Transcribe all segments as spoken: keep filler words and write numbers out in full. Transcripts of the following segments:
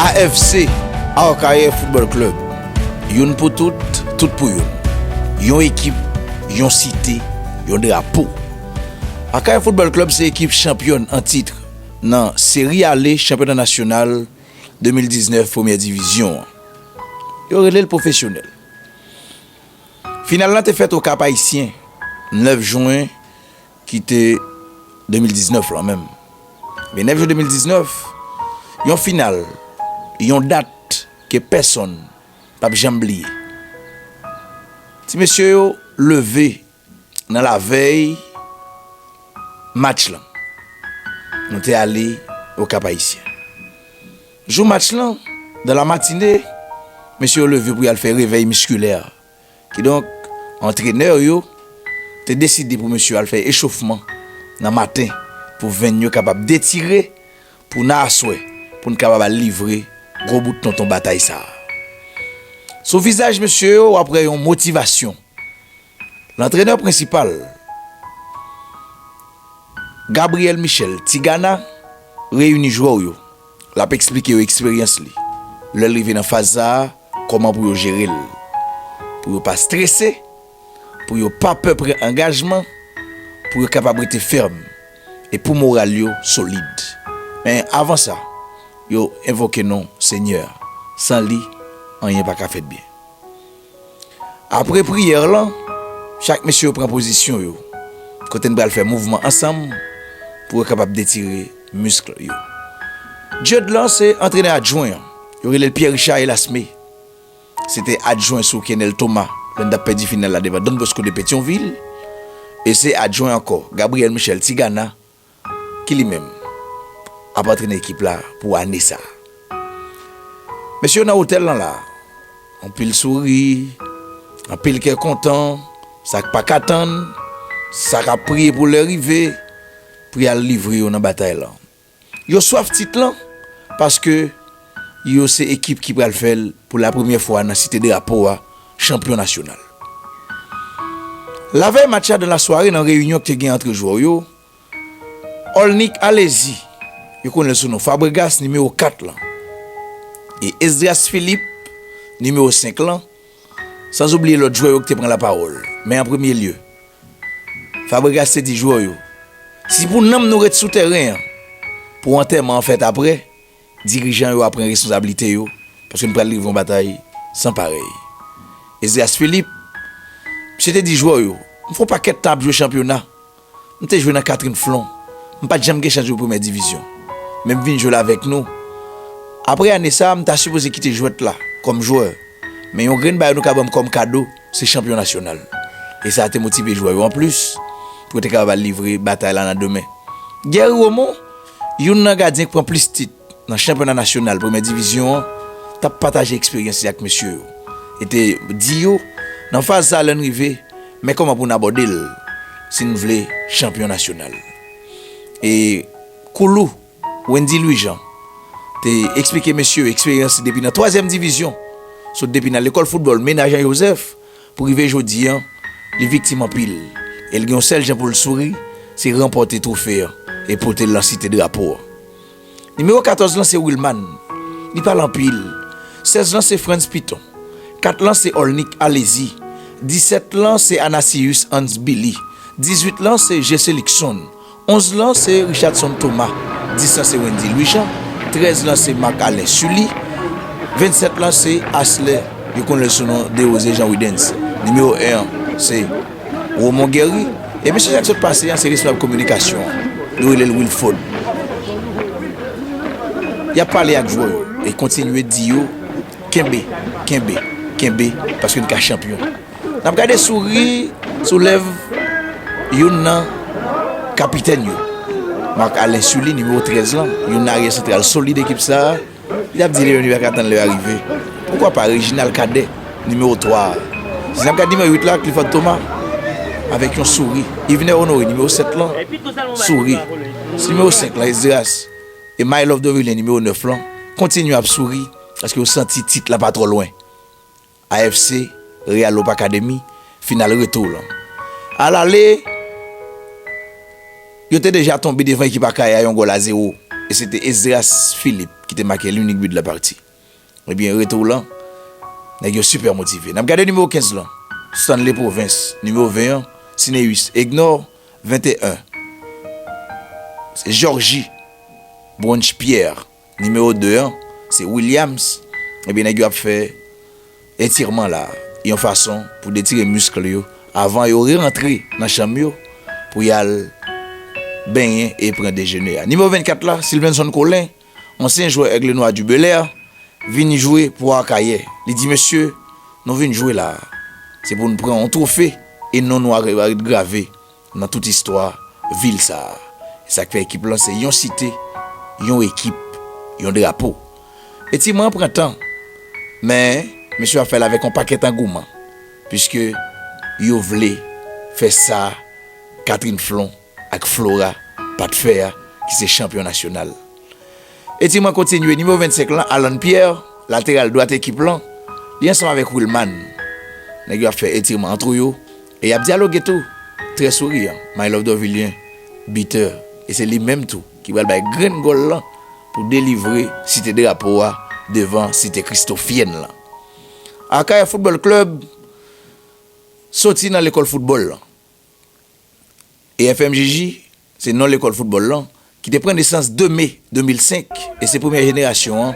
A F C, Akayè Football Club. Youn pou tout, tout pou youn. Yon ekip, yon site, yon drapo. Akayè Football Club se ekip chanpyòn an tit nan seri ale chanpyona nasyonal de mil diznèf premyè divizyon an. Yo rele l pwofesyonèl. Final lan te fèt o Kap Ayisyen, nèf jen ki te de mil diznèf lan menm. Men nèf jen de mil diznèf, yon final, yon dat ke pèsonn p ap janm bliye. Ti mesye yo leve nan lavèy match lan. Nou te ale o Kap Ayisyen. Jou match lan, dan la matine, mesye yo leve pou y al fè revèy miskilè. Kidonk, antrenè yo te deside pou mesye yo al fè echofman nan maten pou venn yo kapab detire pou nan aswè, pou n kapab al livre gwo bout tonton batay sa a. Sou vizaj mesye yo, w ap wè yon motivasyon. Lantrenè prensipal, Gabriel Michel Tigana, reyini jwè w yo. L ap eksplike yo eksperyans li, lè l rive nan faz sa a, kòman pou yo jere l. Pou yo pa strese, pou yo pa pè pran angajman, pou yo kapab rete fèm, e pou moral yo solid. Men avan sa, yo envoke non Senyè a. San li, anyen pa ka fèt byen. Apre priyè lan, chak mesye yo pran pozisyon yo, kote n pral fè mouvman ansanm pou yo kapab detire misk yo. Jed lan se antrenè adjwen an. Yo rele l Pierre Richard Elasme. Se te adjwen sou Kenel Thomas lè n t ap pèdi final la devan Don Bosco de Petyonvil. E se adjwen ankò, Gabriel Michel Tigana, ki li menm ap antrene ekip la pou ane sa a. Mesye yo nan otèl lan la, anpil souri, anpil kè kontan, sa k pa ka tann, sa k ap priye pou lè rive, pou y al livre yo nan batay lan. Yo swaf tit lan, paske yo se ekip ki pral fè l pou la premyè fwa nan site drapo a, chanpyon nasyonal. Lavèy match la, dan lasware, nan reyinyon ki te gen antre jwè yo, Olnick Alezi, yo konnen l sou non Fabregas, nimewo kat lan, e Esdras Philippe, nimewo senk lan, san oubliye lòt jwè yo ki te pran lapawòl. Men an premye lye, Fabregas te di jwè yo, si pou nanm nou ret sou tèren an, pou antèman an fèt apre, dirijan yo a pran responsablite yo, paske n pral livre yon batay san parèy. Esdras Philippe, misye te di jwè yo, m fè yon pakèt tan ap jwe chanpyona, m te jwe nan Catherine Flon, m pa t janm gen chans jwe premyè divizyon. Men m vin jwe l avèk nou. Apre ane sa a, m ta sipoze kite jwèt la kòm jwè. Men yon grenn bagay nou ka ban m kòm kado, se chanpyon nasyonal. E sa te motive jwè yo anplis, pou yo te kapab al livre batay la nan demen. Guerry Romon, youn nan gadyen ki pran plis tit nan chanpyona nasyonal premyè divizyon an, t ap pataje eksperyans li ak mesye yo. E te di yo, nan faz sa a lè n rive, men kòman pou n abòde l, si n vle chanpyon nasyonal. E Koulou, Wendy Louis Jean, te eksplike mesye yo eksperyans li depi nan twazyèm divizyon, sot depi nan lekòl foutbòl Mena Jean Joseph, pou rive jodi an, li viktim anpil. E l gen yon sèl jan pou l souri, se ranpòte twofe an e pote l nan site drapo an. Nimewo katòz lan se Wilman. Li pale anpil. Sèz lan se Frantz Piton. Kat lan se Olnick Alezi. Disèt lan se Anasius Hans Billy. Dizuit lan se Jesse Luckson. Onz lan se Richardson Thomas. Dis lan se Wendy Louis Jean. Trèz lan se Marc Alain Sully. Vennsèt lan se Aslè, yo konnen l sou non Derose Jean Widens. Nimewo en an se Romon Guerry. E mesye sa k sot pase an se responsab kominikasyon an. Yo rele l Wilford. Y ap pale ak jwè yo e kontinye di yo, kenbe, kenbe, kenbe, paske n ka chanpyon. N ap gade souri sou lèv youn nan kapitèn yo, Marc Alain Sully, nimewo trèz lan, youn nan aryè santral solid ekip sa a. Li t ap di Leoni pa ka tann lè a rive. Poukwa pa Reginald Cadet, nimewo twa a? Si n ap gade nimewo uit la, Clifford Thomas, avèk yon souri. Yvener Honoré, nimewo sèt lan, souri. Nimewo senk lan, Esdras. E My Love Dovilien, nimewo nèf lan, kontinye ap souri, paske yo santi tit la pa twò lwen. A F C, Real Hope Academy, final retou lan. Alale, yo te deja tonbe devan ekip Akayè a yon gòl a zewo. e se te Esdras Philippe ki te make linik bi de la pati. Ebyen, retou lan, nèg yo sipè motive. N ap gade nimewo kenz lan, Stanley Province, nimewo ven an, Cineus Egnor, venteyen, se Georgie Bronch Pierre, nimewo de an, se Williams. Ebyen, nèg yo ap fè etirman la, yon fason pou detire misk yo avan yo re-rantre nan chanm yo pou y al benyen e pran dejene a. Nimewo vennkat la, Sylvenson Colin, ansyen jwè Aigle Noir du Bel Air, vin jwe pou Akayè. Li di, "Mesye, nou vin jwe la a. Se pou n pran yon twofe e non nou a ret grave nan tout istwa vil sa a." E sa k fè ekip lan se yon site, yon ekip, yon drapo. Etirman an pran tan, men mesye ap fè l avèk yon pakèt angouman, piske yo vle fè sa Catherine Flon ak Flora pa t fè a, ki se chanpyon nasyonal. Etirman kontinye, nimewo vennsenk lan, Alan Pierre, lateral dwat ekip lan, li ansanm avèk Wilman. Nèg yo ap fè etirman antre yo, e y ap dyaloge tou. Trè souriyan, My Love Dorvilien, bitè, e se li menm tou ki pral bay grenn gòl lan pou delivre site drapo a devan site kristofyèn lan. Akayè Football Club soti nan lekòl foutbòl lan. E F M J J, se non lekòl foutbòl lan, ki te pran nesans de me de mil senk, e se premyè jenerasyon an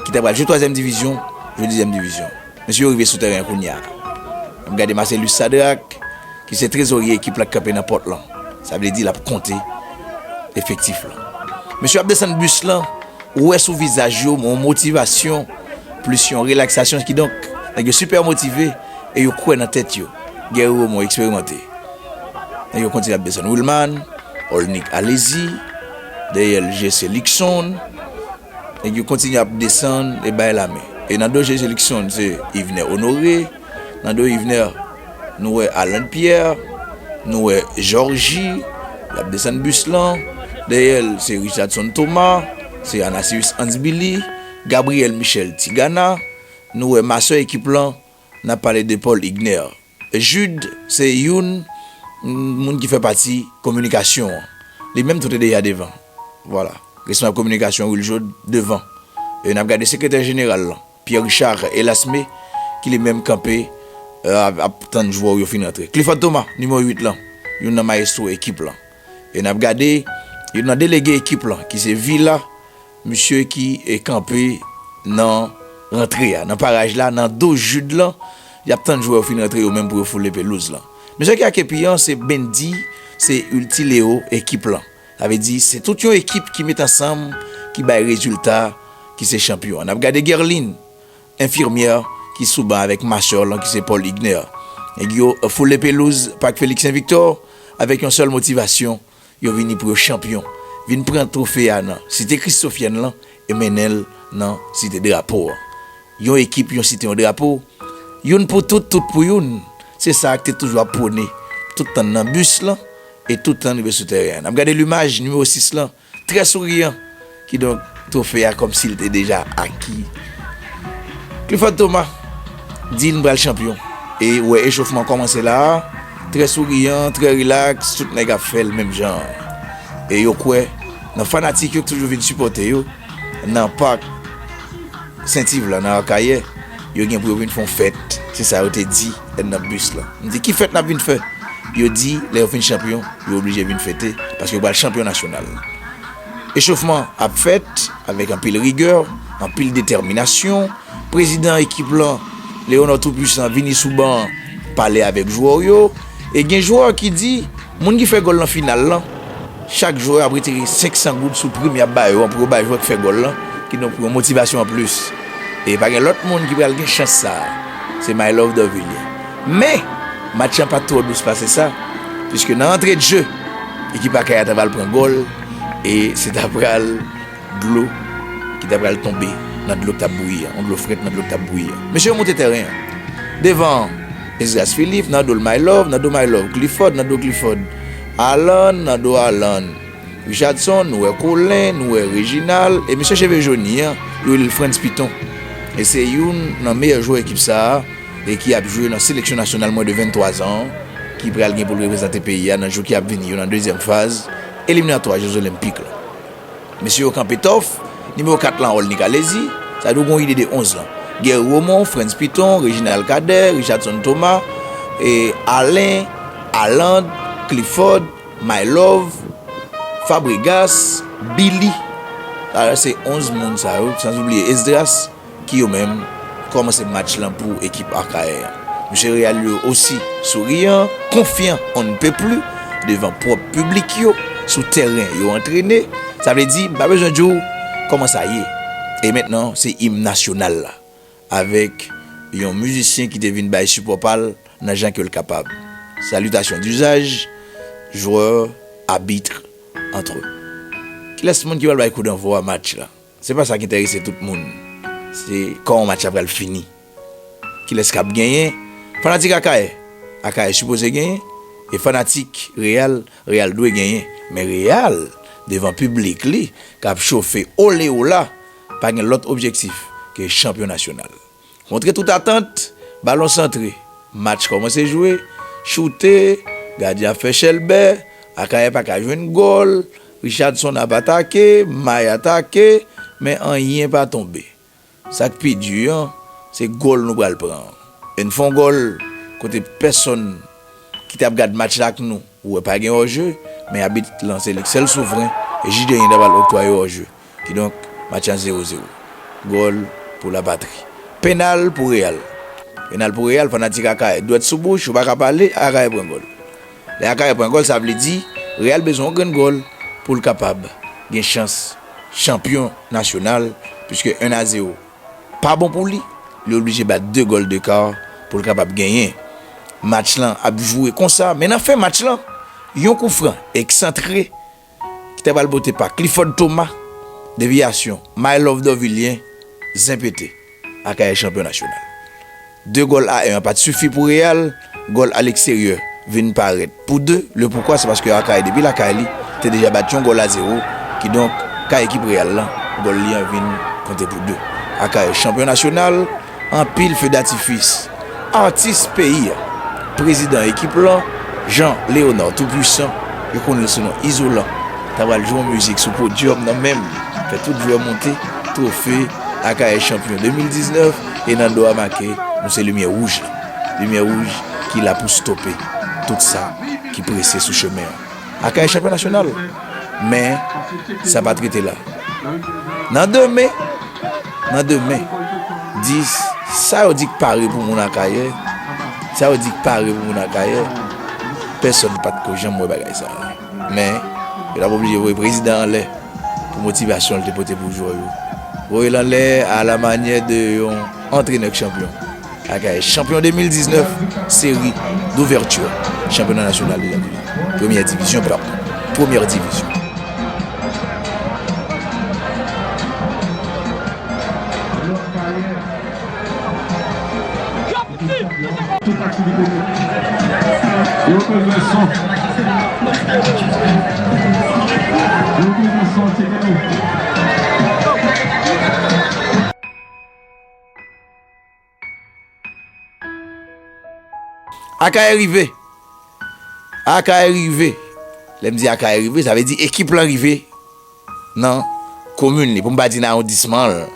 ki ta pral jwe twazyèm divizyon, jwe dezyèm divizyon. Mesye yo rive sou tèren an kounye a. N ap gade Marcellus Sadrac, ki se trezorye ekip la k kanpe nan pòt lan. Sa vle di l ap konte efektif lan. Mesye ap desann bis lan, ou wè sou vizaj yo yon motivasyon, plis yon relaksasyon, kidonk, nèg yo sipè motive e yo kwè nan tèt yo. Guerrero Mont eksperimante. Nèg yo kontinye ap desann. Wilman, Olnick Alezi, dèyè l Jesse Luckson. Nèg yo kontinye ap desann e bay lamen. E nan do Jesse Luckson, se Yvener Honoré. Nan do Yvener, nou wè Alan Pierre, nou wè Georgie, l ap desann bis lan. Dèyè l, se Richardson Thomas, se Anasius Ansbilly, Gabriel Michel Tigana, nou wè masè ekip lan, n ap pale de Paul Igner. Jude, se youn, mm, moun ki fè pati kominikasyon an. Li menm tou te deja devan. Vwala. Responsab kominikasyon, Wiljaud, devan. E n ap gade sekretè jeneral lan, Pierre Richard Elasme, ki li menm kanpe, euh, ap, ap tann jwè yo fin rantre. Clifford Thomas, nimewo uit lan, youn nan mayestwo ekip lan. E n ap gade youn nan delege ekip lan, ki se Villa, misye ki, e, kanpe nan rantre a, nan paraj la, nan do Jude lan, y ap tann jwè yo fin rantre yo menm pou yo foule pelouz lan. Mesye ki ak epi an, se Bendy, se Ultileo ekip lan. Sa vle di, se tout yon ekip ki met ansanm, ki bay rezilta, ki se chanpyon an. N ap gade Guerline, enfimyè, ki sou ban avèk masè lan, ki se Paul Igner. Nèg yo foule pelouz Pak Félix Saint Victor avèk yon sèl motivasyon, yo vini pou yo chanpyon, vin pran twofe a nan site kristofyèn lan e mennen l nan site drapo an. Yon ekip, yon site, yon drapo, youn pou tout, tout pou youn. Se sa k te toujou ap pwone, tout tan nan bis lan e tout tan rive sou tèren an. N ap gade limaj nimewo sis lan, trè souriyan, kidonk twofe a kòmsi l te deja aki. Clifford Thomas di n pral chanpyon. E ou wè echofman kòmanse la a, trè souriyan, trè rilaks, tout nèg ap fè l menm jan. E yo kwè nan fanatik yo k toujou vin sipòte yo nan pak Sentiv la, nan Akayè, yo gen pou yo vin fè yon fèt. Se sa yo te di nan bis lan. M di, "Ki fèt n ap vin fè?" Yo di, "Lè yo fin chanpyon, yo oblije vin fete, paske yo pral chanpyon nasyonal." Echofman ap fèt avèk anpil rigè, anpil detèminasyon. Prezidan ekip lan, Léonard Toupwisan, vini sou ban an, pale avèk jwè yo. E gen jwè ki di, moun ki fè gòl nan final lan, chak jwè ap retire senk san goud sou prim y ap ba yo an pou yo bay jwè k fè gòl lan, kidonk pou yon motivasyon anplis. E pa gen lòt moun ki pral gen chans sa a. Se My Love Dorvilien. Men, match lan pa t twò dous pase sa, piske nan antre de je, ekip Akayè a ta pral pran gòl, e se ta pral dlo ki ta pral tonbe nan dlo k t ap bouyi an, yon dlo frèt nan dlo k t ap bouyi an. Mesye yo monte tèren an. Devan an, Esdras Philippe, nan do l My Love, nan do My Love Clifford, nan do Clifford Alan, nan do Alan Richardson, nou wè Colin, nou wè Reginald, e mesye cheve joni an, yo rele l Frantz Piton. E se youn nan meyè jwè ekip sa a, e ki ap jwe nan seleksyon nasyonal mwens de venntwa zan an, ki pral gen pou l reprezante peyi a nan jou ki ap vini yo nan dezyèm faz eliminatwa Jeux Olympiques la. Mesye yo kanpe tòf, nimewo kat lan Olny Calezi, sa vle di w gen yon ide de onz lan. Guerrier Romon, Frantz Piton, Reginald Cadet, Richardson Thomas, e Alain, Aland, Clifford, My Love, Fabregas, Billy. Sa se onz moun sa yo, san oubliye Esdras, ki yo menm kòmanse match lan pou ekip Akayè an. Mesye Real yo osi souriyan, konfyan on ne peut plus devan pwòp piblik yo, sou tèren yo antrene. Sa vle di, m pa bezwen di w kòman sa ye. E mentnan, se im nasyonal la, avèk yon mizisyen ki te vin bay sipò pa l nan jan ke l kapab. Salutations d'usage, joueurs, arbitres, entre eux. Kilès moun ki pral bay koudannvwa match la? Se pa sa ki enterese tout moun. Se kòman match la pral fini. Kilès k ap genyen? Fanatik Akayè, Akayè sipoze genyen. E fanatik Real, Real dwe genyen. Men Real, devan piblik li, k ap chofe ole ola, pa gen lòt objektif ke chanpyon nasyonal. Kontre tout atant, balon santre, match kòmanse jwe, choute, gadyen ap fè chèlbè, Akayè pa ka jwenn gòl, Richardson ap atake, May atake, men anyen pa tonbe. Sa k pi di an, se gòl nou pral pran an. E n fè yon gòl kote pèsonn ki t ap gad match la ak nou, ou wè pa gen òje, men abit lan se li k sèl souvren, e jij de lyen ta pral oktwaye òje. Kidonk, match lan zewo zewo. Gòl pou lapatri. Penal pou Real. Penal pou Real, fanatik Akayè dwèt sou bouch, ou pa ka pale, Akayè pran gòl. Lè Akayè pran gòl, sa vle di Real bezwen yon grenn gòl pou l kapab gen chans chanpyon nasyonal, piske en a zewo pa bon pou li, li oblije bat de gòl deka pou l kapab genyen. Match lan ap joure konsa, men nan fen match lan, yon koufran eksantre ki ta pral pote pa Clifford Thomas, devyasyon, My Love Dorvilien, zen pete, Akayè chanpyon nasyonal. De gòl a en an pa t sifi pou Real, gòl a leksteryè vin parèt pou de. Le poukwa, se paske Akayè depi lakay li te deja bat yon gòl a zewo, kidonk kay ekip Real lan, gòl li an vin konte pou de. Akayè chanpyon nasyonal, anpil fe datifis. Atis peyi a, prezidan ekip lan, Jean Léonard Tout Puissant, yo konnen l sou non Izolan, ta pral jwe yon mizik sou podyòm nan men l, fè tout jwè monte, twofe Akayè chanpyon de mil diznèf, e nan do a make nou se limyè wouj lan. Limyè wouj ki la pou stope tout sa ki prese sou chemen an. Akayè chanpyon nasyonal. Men, sa pa t rete la. Nan demen, nan demen, di sa yo di k pare pou moun Akayè, sa yo di k pare pou moun Akayè, pèsonn pa t ko janm wè bagay sa. Men, yo t ap oblije voye prezidan anlè pou motivasyon l te pote pou jwè yo. Voye l anlè a la manyè de yon antrenè k chanpyon. Akayè chanpyon de mil diznèf, seri douvèti chanpyona nasyonal de Lagwina. Premyè divizyon, pa, premyè divizyon. Tout aktivite nou. Yo bezwen son. Yo bezwen son, tcheke nou. Akayè rive. Akayè rive. Lè m di Akayè rive, sa vle di ekip lan rive nan komin li, pou m pa di nan awondisman l.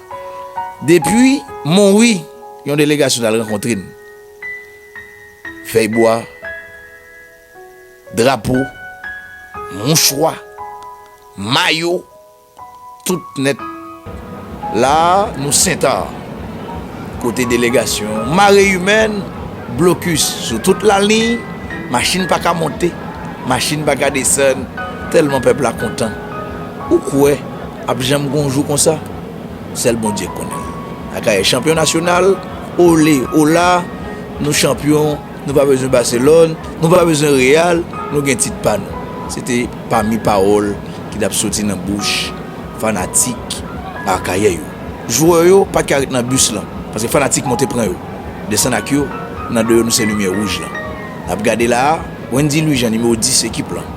Depi Monwi, yon delegasyon t al rankontre n. Fèy bwa, drapo, mouchwa, mayo, tout nèt. La a, nou Sentà. Kote delegasyon, mare imèn, blokis sou tout laliny, machin pa ka monte, machin pa ka desann, tèlman pèp la kontan. Ou kwè ap janm gon jou konsa? Sèl Bondye k konnen. Akayè chanpyon nasyonal, ole, ola, nou chanpyon, nou pa bezwen Baselòn, nou pa bezwen Real, nou gen tit pa nou. Se te pami pawòl ki t ap soti nan bouch fanatik Akayè yo. Jwè yo pa t ka ret nan bis lan, paske fanatik monte pran yo, desann ak yo, nan do yo nou se limyè wouj lan. N ap gade la a, Wendy Louis Jean, nimewo dis ekip lan,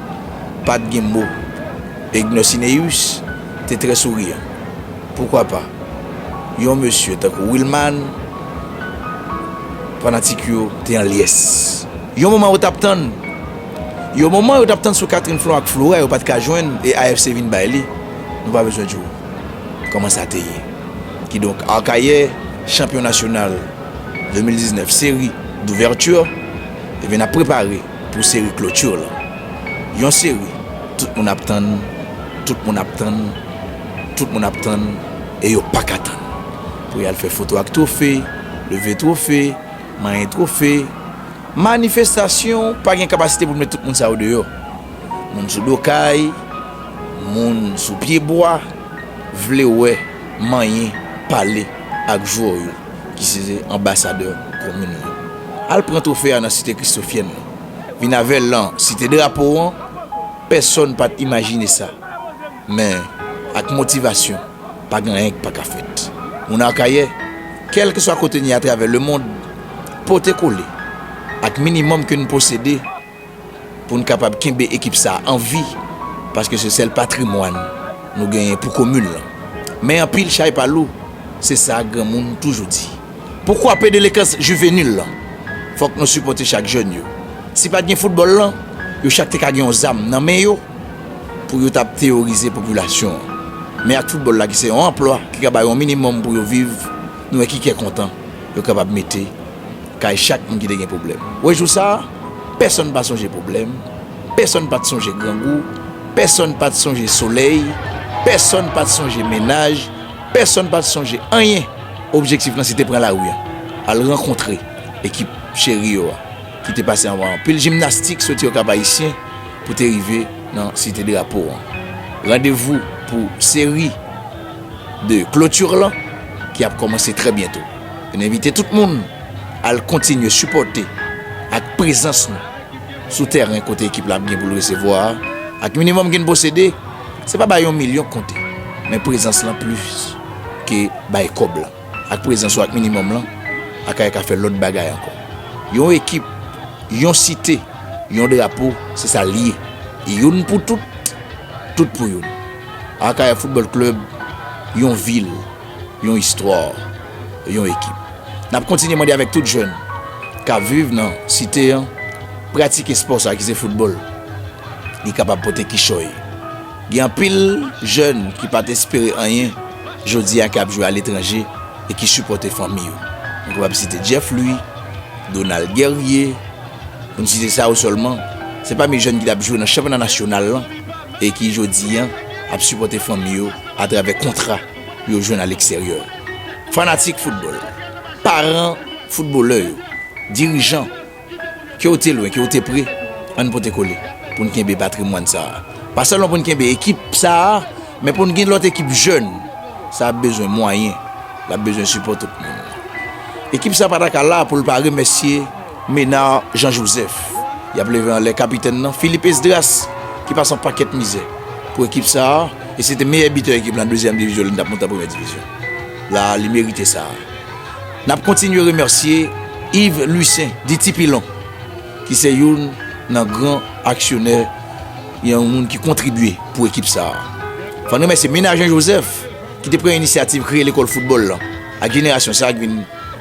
pa t gen mo. Egnos Ineus te trè souriyan. Poukwa pa? Yon mesye tankou Wilman, fanatik yo te an lyès. Yon moman yo t ap tann. Yon moman yo t ap tann sou Catherine Florent ak Flora, yo pa t ka jwenn, e A F C vin bay li. Nou pa bezwen di w kòman sa te ye. Kidonk, Akayè, chanpyon nasyonal de mil diznèf, seri d'ouverture, ebyen, n ap prepare pou seri kloti lan. Yon seri, tout moun ap tann, tout moun ap tann, tout moun ap tann, e yo pa ka tann. Pou y al fè foto ak twofe, leve twofe, manyen twofe, manifestasyon, pa gen kapasite pou n met tout moun sa yo deyò. Moun sou do kay, moun sou pye bwa, vle wè, manyen, pale ak jwè yo, ki se anbasadè komin lan. Al pran twofe a nan Site Kristofyèn lan. Vin avè l nan Site Drapo an, pèsonn pa t imajine sa. Men, ak motivasyon, pa gen anyen k pa ka fèt. Moun Akayè, kèlkeswa kote n ye atravè lemonn, pote kole, ak minimòm ke n posede, pou n kapab kenbe ekip sa a an vi, paske se sèl patrimwàn nou genyen pou komin lan. Men anpil chay pa lou, se sa granmoun toujou di. Pou kwape delenchans jivenil lan, fòk nou sipòte chak jèn yo. Si pa t gen foutbòl lan, yo chak te ka gen yon zam nan men yo pou yo t ap teyorize popilasyon an. Men ak foutbòl la ki se yon anplwa ki ka ba yo yon minimòm pou yo viv, nou wè ki kè kontan yo kapab mete kay chak moun ki te gen pwoblèm. Wè jou sa a, pèsonn pa sonje pwoblèm, pèsonn pa t sonje grangou, pèsonn pa t sonje solèy, pèsonn pa t sonje mennaj, pèsonn pa t sonje anyen. Objektif lan se te pran lari an, al rankontre ekip cheri yo a, ki te pase anba anpil jimnastik soti Okap Ayisyen pou te rive nan Site Drapo an. Randevou pou seri de kloti lan ki ap kòmanse trè byento. N envite tout moun al kontinye sipòte ak prezans nou sou tèren kote ekip la ap gen pou l resevwa a, ak minimòm ke n posede, se pa bay yon milyon k konte, men prezans lan plis ke bay kòb la. Ak prezans ou ak minimòm lan, Akayè ka fè lòt bagay ankò. Yon ekip, yon site, yon drapo, se sa l ye. Youn pou tout, tout pou youn. Akayè Football Club, yon vil, yon istwa, yon ekip. N ap kontinye mande avèk tout jèn k ap viv nan site an, pratike espò sa ki se foutbòl. Li kapab pote kichòy. Gen anpil jèn ki pa t espere anyen, jodi a k ap jwe aletranje e ki sipòte fanmi yo. Nou kapab site Jeff Louis, Donald Guerrier, pou n site sa yo sèlman. Se pami jèn ki t ap jwe nan chanpyona nasyonal lan e ki jodi a ap sipòte fanmi yo atravè kontra yo jwenn aleksteryè. Fanatik foutbòl, paran foutbolè yo, dirijan, ke w te lwen, ke w te pre, ann pote kole pou n kenbe patrimwàn sa a. Pa sèlman pou n kenbe ekip sa a, men pou n gen lòt ekip jèn. Sa ap bezwen mwayen, l ap bezwen sipò tout moun. Ekip sa a pa ta ka la pou l pa remèsye Ménard Jean Joseph. Y ap leve anlè kapitèn nan, Philippe Esdras, ki pase yon pakèt mizè pou ekip sa a, e se te meyè bitè ekip lan dezyèm divizyon lè n t ap monte an premyè divizyon. La a, li merite sa a. N ap kontinye remèsye Yves Lucien, di Ti Pilon, ki se youn nan gran aksyonè, yon moun ki kontribye pou ekip sa a. Fò n remèsye Ménard Jean Joseph, ki te pran inisyativ kreye lekòl foutbòl lan, ak jenerasyon sa a ki vin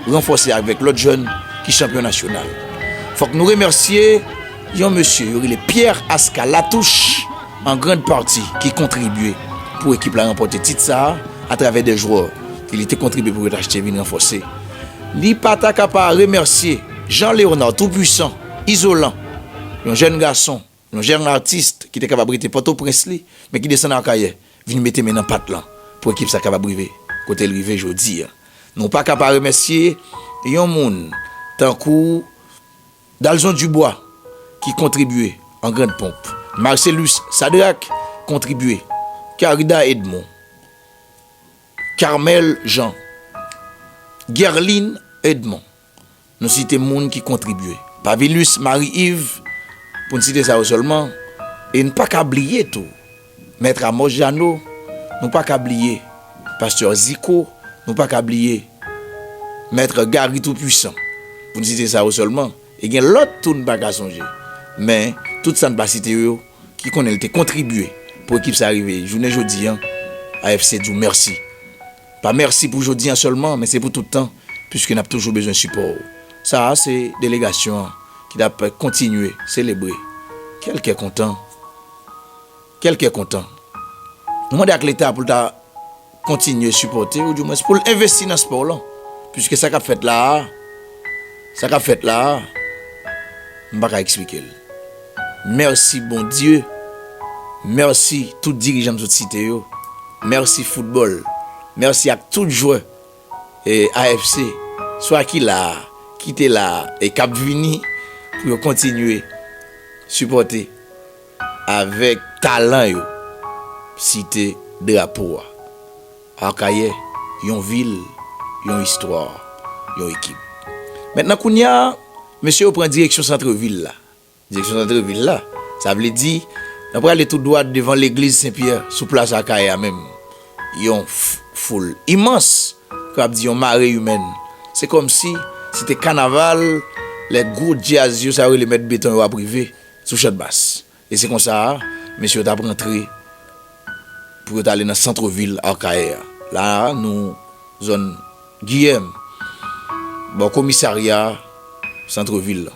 ranfòse avèk lòt jèn ki chanpyon nasyonal. Fòk nou remèsye yon mesye yo rele Pierre Asca Latouche, an grann pati ki kontribye pou ekip la ranpòte tit sa a atravè de jwè ke li te kontribye pou yo t achte vin ranfòse. Li pa ta ka pa remèsye Jean Léonard Tout Puissant, Izolan, yon jèn gason, yon jèn atis ki te kapab rete Pòtoprens li, men ki desann Akayè, vin mete men nan pat lan pou ekip sa kapab rive kote l rive jodi a. Nou pa ka pa remèsye yon moun tankou Dalzon Dubois, ki kontribye an grann ponp. Marcellus Sadrac kontribye. Carida Edmond, Carmel Jean, Guerline Edmond. Nou site moun ki kontribye. Pavilus Marie Yves, pou n site sa yo sèlman. E n pa ka bliye tou Mèt Amos Jeannot, nou pa ka bliye Pastè Zico, nou pa ka bliye Mèt Gary Tout Puissant, pou n site sa yo sèlman. E gen lòt tou n pa ka sonje. Men, tout sa n pa site yo, ki konnen l te kontribye pou ekip sa rive jounen jodi a, A F C di w mèsi. Pa mèsi pou jodi a sèlman, men se pou tout tan, piske n ap toujou bezwen sipò w. Sa a se delegasyon an ki t ap kontinye selebre. Kèl kè kontan. Kèl kè kontan. Nou mande ak Leta pou l ta kontinye sipòte, oudimwens pou l envesti nan spò lan. Piske sa k ap fèt la a, sa k ap fèt la a, m pa ka eksplike l. Mèsi Bondye, mèsi tout dirijan m sot site yo, mèsi foutbòl, mèsi ak tout jwè e A F C, swa ki la a, ki te la a, e k ap vini pou yo kontinye sipòte avèk talan yo, site drapo a. Akayè, yon vil, yon istwa, yon ekip. Mentnan kounye a, mesye yo pran direksyon santrevil la. Direksyon santrevil la. Sa vle di, n ap prale tou dwat devan legliz Sen Pyè, sou plas Akayè a menm. Yon f- foul imans, k ap di yon mare imèn. Se kòmsi se te kanaval, lè gwo djaz yo, sa yo rele mèt beton yo ap rive sou Channmas. E se konsa, mesye yo t ap rantre pou yo t ale nan santrevil Akayè a. La a, nou zòn Giyèm, bò komisarya santrevil la,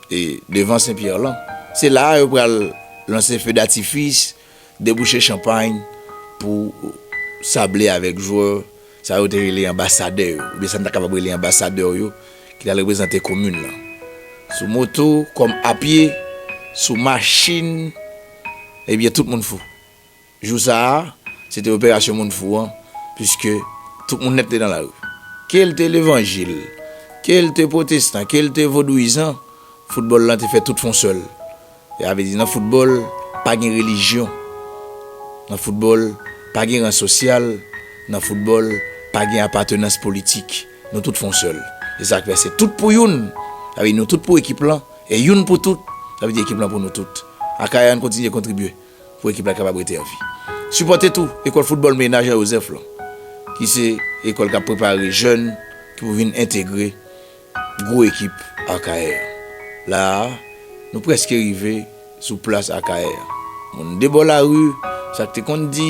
e devan Sen Pyè lan. Se la a yo pral lanse fe datifis, debouche chanpay pou sable avèk jwè sa yo te rele anbasadè yo, oubyen sa n ta kapab rele anbasadè yo, ki t al reprezante komin lan. Sou moto, kòm apye, sou machin, ebyen, tout moun fou. Jou sa a, se te operasyon moun fou an, piske tout moun nèt te nan lari. Ke l te levanjil, ke l te pwotestan, ke l te vodouyizan, foutbòl lan te fè tout fè yon sèl. Sa vle di, nan foutbòl, pa gen relijyon. Nan foutbòl, pa gen ran sosyal. Nan foutbòl, pa gen apatenans politik. Nou tout fè yon sèl. Se sa k fè se tout pou youn. Sa vle di, nou tout pou ekip lan. E youn pou tout. Sa vle di, ekip lan pou nou tout. Akayè, ann kontinye kontribye pou ekip la kapab rete an vi. Sipòte tou ekòl foutbòl Mena Jan Jozèf lan, ki se ekòl k ap prepare jèn ki pou vin entegre gwo ekip Akayè an. La a, nou prèske rive sou plas Akayè an. Moun de bò lari, sa k te konn di,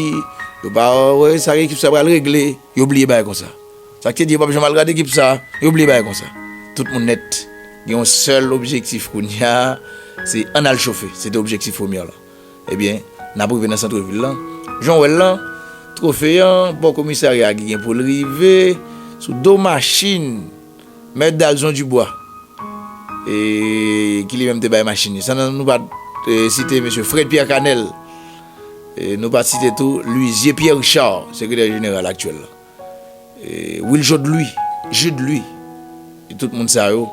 yo pa wè sa ekip sa pral regle, yo bliye bagay konsa. Sa k te di, yo p ap janm al gade ekip sa, yo bliye bagay konsa. Tout moun nèt. Gen yon sèl objektif kounye a, se ann al chofe. Se te objektif premye lan. Ebyen, n ap rive nan santrevil lan. Jan w wè l lan, twofe an, bò komisarya a ki gen pou l rive, sou do machin, mèt Dalzon Dibwa, e, ki li menm te bay machin li. San nou pa t, e, site mesye Fred Pierre Canel, e, nou pa t site tou Luizier Pierre Richard, sekretè jeneral aktyèl la. E, Wiljaud Louis, Jude Louis, e tout moun sa yo,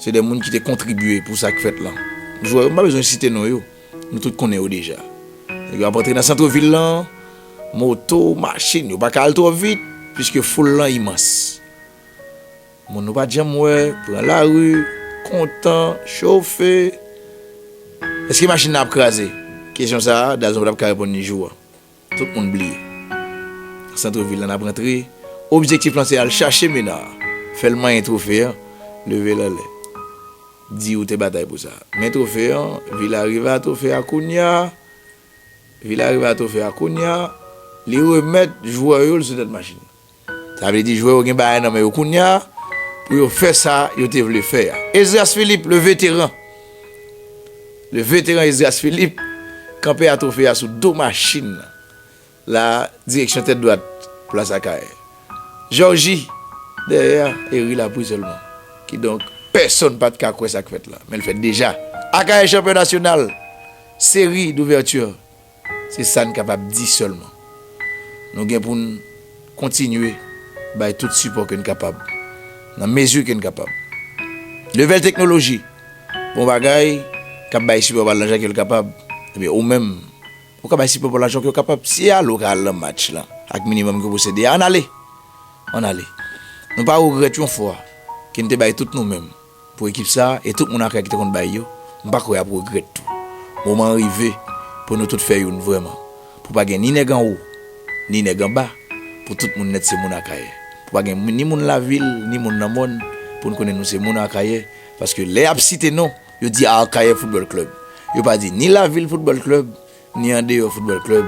se de moun ki te kontribye pou sa k fèt lan. Jwè yo, m pa bezwen site non yo, nou tout konnen yo deja. Nèg yo ap antre nan santrevil lan, moto, machin, yo pa ka al twò vit, piske foul lan imans. Moun nou pa t janm wè, pran lari, kontan, chofe. Èske machin nan ap kraze? Kesyon sa a, Dalzon pa t ap ka reponn li jou an. Tout moun bliye. Santrevil lan ap rantre. Objektif lan se al chache Mena. Fè l manyen twofe an. Leve l anlè. Di ou te batay pou sa. Men twofe an, Vila rive a twofe a kounye a. Vila rive a twofe a kounye a. Li remèt jwè yo l sou tèt machin. Sa vle di jwè yo gen bagay nan men yo kounye a pou yo fè sa yo te vle fè a. Esdras Philippe, le vétéran. Le vétéran Esdras Philippe kanpe a twofe a sou do machin nan. La, direksyon tèt dwat, plas Akayè. Jòji, dèyè a, e ri lapli sèlman. Kidonk, pèsonn pa t ka kwè sa k fèt la. Men l fèt deja. Akayè chanpyon nasyonal, seri douvèti. Se sa n kapab di sèlman. Nou gen pou n kontinye bay tout sipò ke n kapab, nan mezi ke n kapab. Nouvèl teknoloji, bon bagay, k ap bay sipò pa l nan jan ke l kapab. Ebyen, ou menm, ou ka bay sipò pa l nan jan ke w kapab. Si Alo ka al nan match lan, ak minimòm ke w posede a, ann ale. Ann ale. Nou pa regrèt yon fwa ke n te bay tout nou menm pou ekip sa a, e tout moun Akayè ki te konn bay yo, m pa kwè y ap regrèt tou. Moman an rive pou nou tout fè youn vrèman. Pou pa gen ni nèg anwo, ni nèg anba, pou tout moun nèt se moun Akayè. Pou pa gen ni moun lavil, ni moun nan mòn, pou n konnen nou se moun Akayè, paske lè y ap site non, yo di Akayè Football Club. Yo pa di ni Lavil Football Club, ni andeyò foutbòl klèb,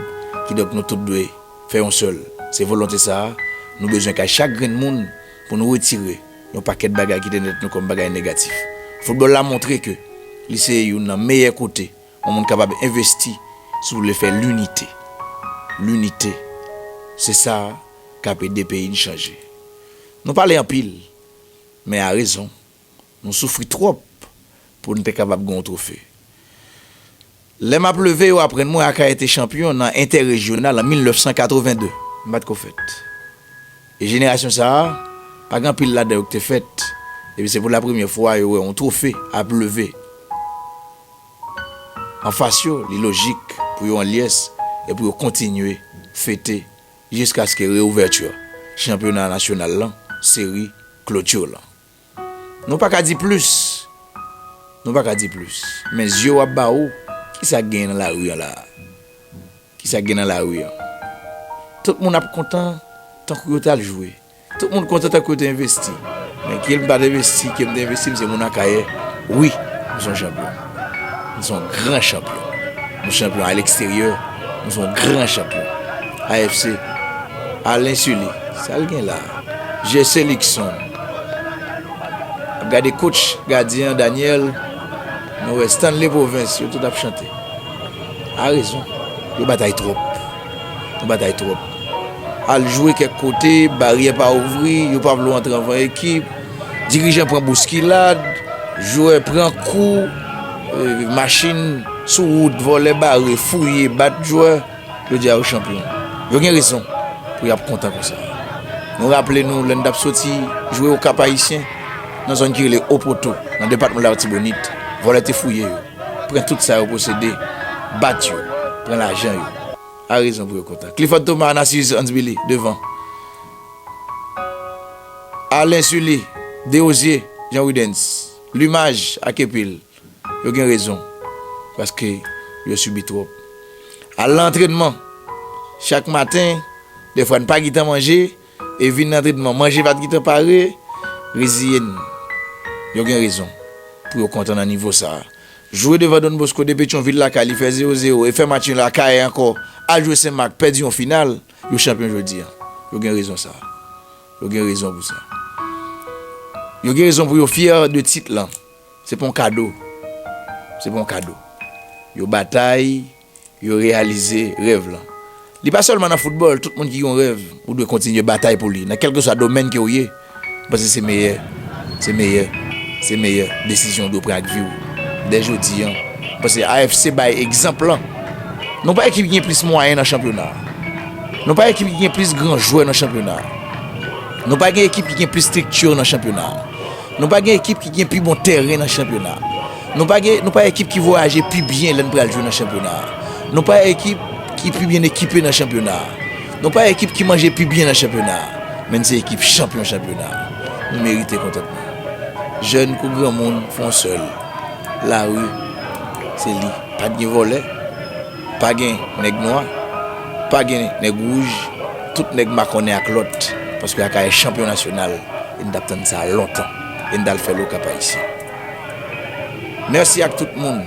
kidonk nou tout dwe fè yon sèl. Se volonte sa a, nou bezwen kay chak grenn moun pou nou retire yon pakèt bagay ki te nan tèt nou kòm bagay negatif. Foutbòl la montre ke li se youn nan meyè kote yon moun kapab envesti si w vle fè linite. linite. Se sa k ap ede peyi n chanje. Nou pale anpil, men a rezon. Nou soufri twòp pou n te kapab gen yon twofe. Lè m ap leve, yo aprann mwen Akayè te chanpyon nan entèrejyonal an mil nèf san katreven de. M pa t ko fèt. E jenerasyon sa a, pa gen anpil ladan yo ki te fèt. Epi se pou lapremyè fwa yo wè yon twofe ap leve anfas yo, li lojik pou yo an lyès e pou yo kontinye fete jiskaske reouvèti chanpyona nasyonal lan, seri kloti lan. Nou pa ka di plis. Nou pa ka di plis. Men zye w ap ba ou, kisa k genyen nan lari an la a? Kisa k gen nan lari an? Tout moun ap kontan tankou yo t al jwe. Tout moun kontan tankou yo te envesti. Men ke m pa t envesti, ke m te envesti, m se moun Akayè. Wi, m se yon chanpyon. M se yon gran chanpyon. M chanpyon aleksteryè. M se yon gran chanpyon. A F C, Alain Sully, sa l gen la? Jesse Luckson. Ap gade coach, gadyen an, Daniel, nou wè Stanley Province, yo tout ap chante. A rezon. Yo batay twòp. Yo batay twòp. Al jwe kèk kote, baryè pa ouvri, yo pa vle w antre anvan ekip. Dirijan pran bouskilad, jwè pran kou, e, machin sou wout, vòlè bare, fouye, bat jwè. Jodi a yo chanpyon. Yo gen rezon pou y ap kontan konsa. Nou raple nou, lè n t ap soti jwe Okap Ayisyen, nan zòn ki rele Opoto, nan depatman Latibonit, vòlè te fouye yo, pran tout sa yo posede, bat yo, pran lajan yo. A rezon pou yo kontan. Clifford Thomas, Anasis Ansbilly, devan. Alain Sully, Deosier, Jean Widens, Lumage ak Epil. Yo gen rezon, paske yo sibi twòp. Al nan antrènman chak maten, dèfwa n pa gentan manje, e vin nan antrènman, manje pa t gentan pare, reziye n. Yo gen rezon pou yo kontan nan nivo sa a. Jwe devan Don Bosco de Petyonvil lakay li, fè zewo zewo, e fè match lakay ankò, al jwe Senmak, pèdi yon final, yo chanpyon jodi a. Yo gen rezon sa a. Yo gen rezon pou sa. Yo gen rezon pou yo fyè de tit lan. Se pa yon kado. Se pa yon kado. Yo batay, yo reyalize rèv lan. Li pa sèlman nan foutbòl, tout moun ki gen yon rèv, ou dwe kontinye batay pou li. Nan kèlkeswa domèn ke w ye, m panse se meyè, se meyè, se meyè desizyon w dwe pran ak vi w. Dè jodi a, m panse A F C bay egzanp lan. Nou pa ekip ki gen plis mwayen nan chanpyona a. Nou pa ekip ki gen plis gran jwè nan chanpyona a. Nou pa gen ekip ki gen plis estrikti nan chanpyona a. Nou pa gen ekip ki gen pi bon tèren nan chanpyona a. Nou pa gen, nou pa ekip ki vwayaje pi byen lè n pral jwe nan chanpyona a. Nou pa ekip ki pi byen ekipe nan chanpyona a. Nou pa ekip ki manje pi byen nan chanpyona a. Men n se ekip chanpyon chanpyona a. Nou merite kontantman. Jèn kou granmoun, fè yon sèl. Lari, se li. Pa t gen vòlè. Pa gen nèg nwa, pa gen nèg wouj, tout nèg makònen ak lòt, paske Akayè chanpyon nasyonal, e n t ap tann sa lontan, e n t al fè l Okap Ayisyen. Mèsi ak tout moun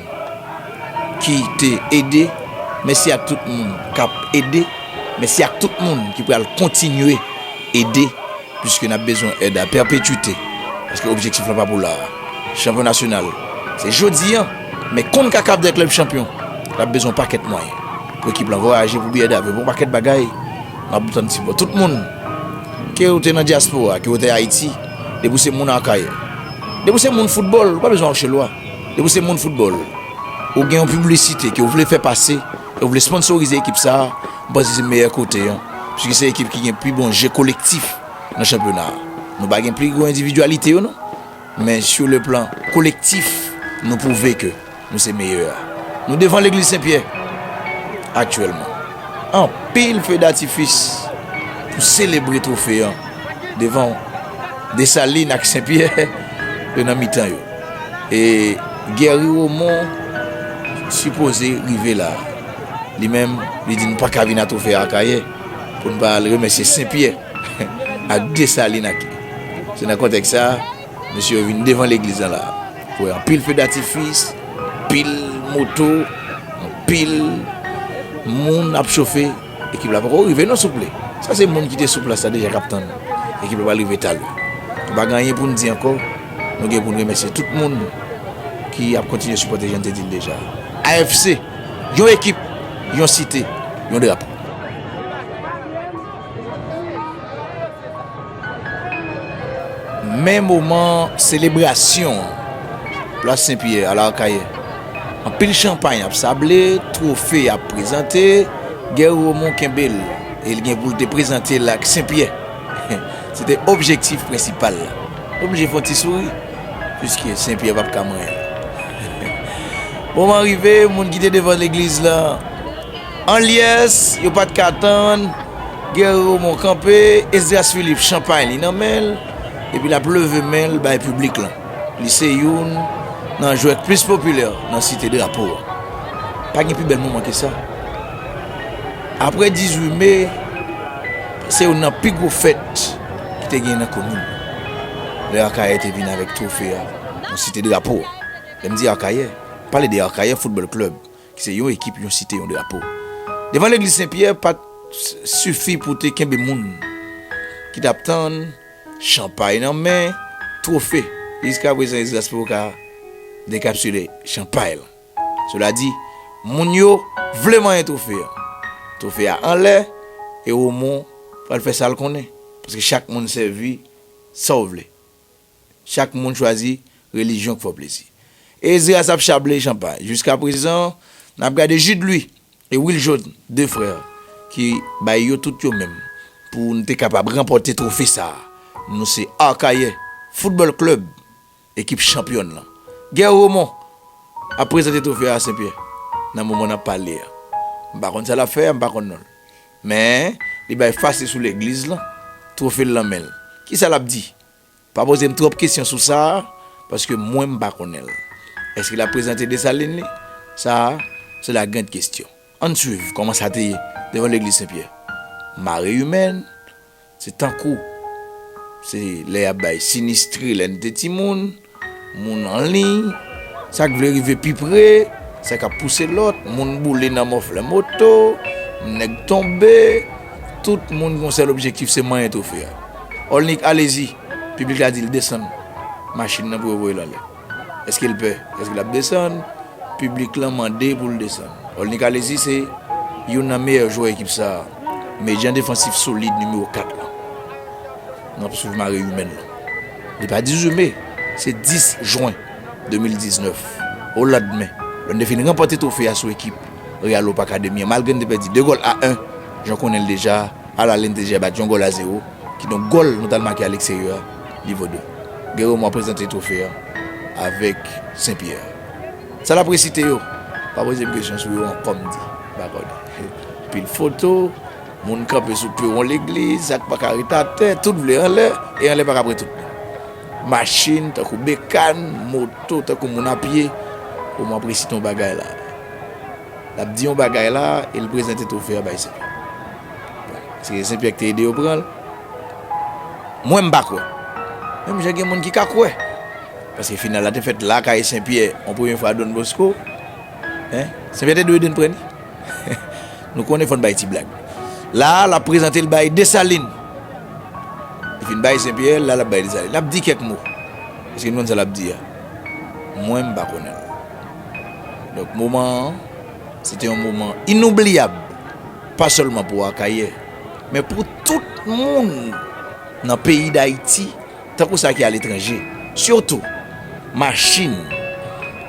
ki te ede, mèsi ak tout moun k ap ede, mèsi ak tout moun ki pral kontinye ede. Piske n ap bezwen èd a pèpetwite, paske objektif lan pa pou la a. Chanpyon nasyonal, se jodi a, men konn ka kap de klèb chanpyon, l ap bezwen yon pakèt mwayen. Pou ekip lan vwayaje, pou biyè davyon, pou yon pakèt bagay, m ap tann sipò. Tout moun, ke w te nan dyaspora, ke w te Ayiti, depi w se moun Akayè, depi w se moun foutbòl, ou pa bezwen Rochelois, depi w se moun foutbòl, ou gen yon piblisite ke w vle fè pase, e w vle sponsorize ekip sa a, m panse se meyè kote an, piske se ekip ki gen pi bon je kolektif nan chanpyona a. Nou pa gen pi gwo endividyalite yo non, men sur le plan kolektif, nou pwouve ke nou se meyè a. Nou devan legliz Sen Pyè aktyèlman. Anpil fe datifis pou selebre twofe an devan Desalin ak Sen Pyè, yo nan mitan yo. E Guerry Romont sipoze rive la. Li menm, li di nou pa ka vin a twofe Akayè pou n pa al remèsye Sen Pyè ak Desalin ak. Se nan kontèks sa a, mesye yo vin devan legliz lan la. Ou wè anpil fe datifis, anpil moto, anpil moun ap chofe. Ekip la poko rive non, souple. Sa se moun ki te sou plas la deja k ap tann. Ekip la pral rive talè. Nou pa gen anyen pou n di ankò. Nou gen pou n remèsye tout moun ki ap kontinye sipòte, jan n te di l deja. A F C, yon ekip, yon site, yon drapo. Men moman selebrasyon an, plas Senpyè, Alakayè. Anpil chanpay ap sable, twofe ap prezante, Guerrier Romon kenbe l, e l gen pou l te prezante l ak Senpyè. Se te objektif prensipal la. Nou oblije fè yon ti souri, piske Senpyè p ap ka manyen. Moman rive, moun ki te devan legliz la, an lyès, yo pa t ka tann, Guerrier Romon kanpe, Esdras Philippe chanpay li nan men l, epi l ap leve men l bay piblik lan. Li se youn nan jwè k plis popilè nan Site Drapo a. Pa gen pi bèl moman ke sa. Apre dizuit me, se youn nan pi gwo fèt ki te gen nan komin. Lè Akayè te vin avèk twofe a nan Site Drapo a. Lè m di Akayè, m pale de Akayè Football Club, ki se yon ekip, yon site, yon drapo. Devan legliz Senpyè pa t s- sifi pou te kenbe moun ki t ap tann, chanpay nan men, twofe. Jiskaprezan, Esdras poko ka dekapsile chanpay lan. Sela di, moun yo vle manyen twofe a. Twofe a anlè, e Romon pral fè sa l konnen. Paske chak moun sèvi sa w vle. Chak moun chwazi relijyon k fè w plezi. Esdras ap sable chanpay. Jiskaprezan, n ap gade Jude Louis e Will Jaune, de frè, ki bay yo tout yo menm pou n te kapab ranpòte twofe sa a. Nou se Akayè Football Club, ekip chanpyòn lan. Guerrier Romon ap prezante twofe a Senpyè nan moman n ap pale a. M pa konn sa l ap fè a, m pa konn non l. Men, li bay fas li sou legliz lan, twofe l nan men l. Kisa l ap di? Pa poze m twòp kesyon sou sa a, paske mwen m pa konnen l. Èske l ap prezante Desalin li? Sa a, se la grande question. Ann swiv kòman sa te ye devan legliz Senpyè. Mare imèn, se tankou, se lè y ap bay sinistre lè n te timoun, moun an liy, sa k vle rive pi pre, sa k ap pouse lòt, moun boule nan mòflè moto, nèg tonbe, tout moun gen yon sèl objektif, se manyen twofe a. Olnik, alezi, piblik la di l desann machin nan pou yo voye l anlè. Èske l pè? Èske l ap desann? Piblik lan mande pou l desann. Olnik, alezi, se youn nan meyè jwè ekip sa a. Medyan defansif solid nimewo kat lan. N ap swiv mare imèn lan. Li pa dizuit me, se dis jen de mil diznèf. O landmen, lè n te fin ranpòte twofe a sou ekip Real Hope Academy an, malgre n te pèdi de gòl a en, jan w konnen l deja, Alalen te deja bat yon gòl a zewo. Kidonk, gòl nou t al make a leksteryè a, li vo de. Guerrier Romon ap prezante twofe a avèk Senpyè. Sa l ap resite yo, pa poze m kesyon sou yo ankò, m di. M pa konnen. Pil foto, moun kanpe sou pewon legliz, sa k pa ka ret atè, tout vle anlè, e anlè pa ka pran tout moun. Machin, tankou bekàn, moto, tankou moun a pye, Romon ap resite yon bagay la. L ap di yon bagay la, e l prezante twofe a bay Senpyè. Se Senpyè ki te ede yo pran l. Mwen, m pa kwè. Menm jan gen moun ki ka kwè. Paske final la te fèt lakay Senpyè, yon premye fwa Don Bosco. Hein? Senpyè te dwe ede n pran li. Nou konnen fò n bay ti blag. La a, l ap prezante l bay Desalin. Li fin bay Senpyè, la l ap bay Desalin. L ap di kèk mo. Èske n konn sa l ap di a? Mwen, m pa konnen l. Donk, moman an, se te yon moman inoubliyab, pa sèlman pou Akayè, men pou tout moun nan peyi Dayiti, tankou sa ki aletranje. Sitou, machin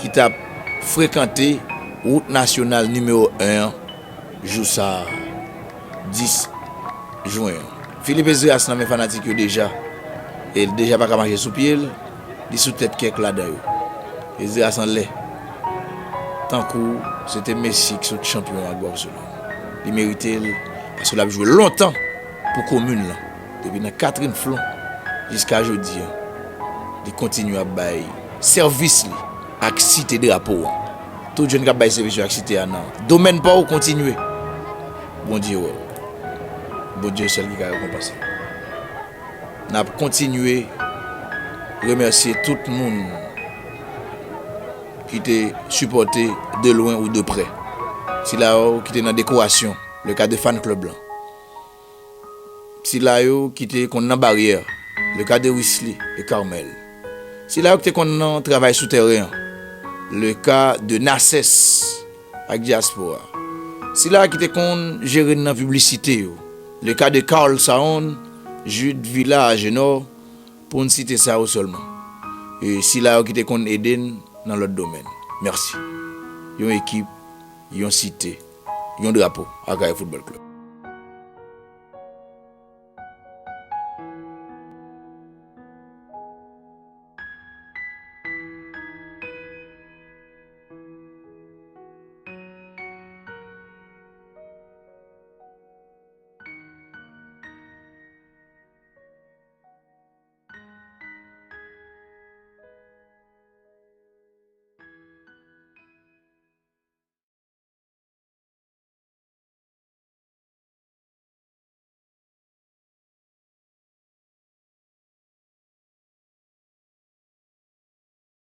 ki t ap frekante wout nasyonal nimewo en an, jou sa a, dis jen an. Philippe Esdras nan men fanatik yo deja, e l deja pa ka mache sou pye l, li sou tèt kèk ladan yo. Esdras anlè, tankou se te Messi ki sot chanpyon ak Barcelone. Li merite l, paske l ap jwe lontan pou komin lan. Depi nan Catherine Flon jiska jodi an, li kontinye ap bay sèvis li ak Site Drapo an. Tout jèn k ap bay sèvis yo ak Site a nan domèn pa w, kontinye. Bondye wè w. Bondye sèl ki ka rekonpanse. N ap kontinye remèsye tout moun ki te sipòte de lwen ou de prè. Sila yo ki te nan dekorasyon, le ka de fan club lan. Sila yo ki te konn nan baryè, le ka de Wisly e Carmel. Sila yo ki te konn nan travay sou tèren an, le ka de Nases ak Dyaspora. Sila ki te konn jere nan piblisite yo, le ka de Carl Saon, Jude Villa Agenor, Pou n site sa yo sèlman. E sila yo ki te konn ede n nan lòt domèn. Mèsi. Yon ekip, yon site, yon drapo, Akayè Football Club.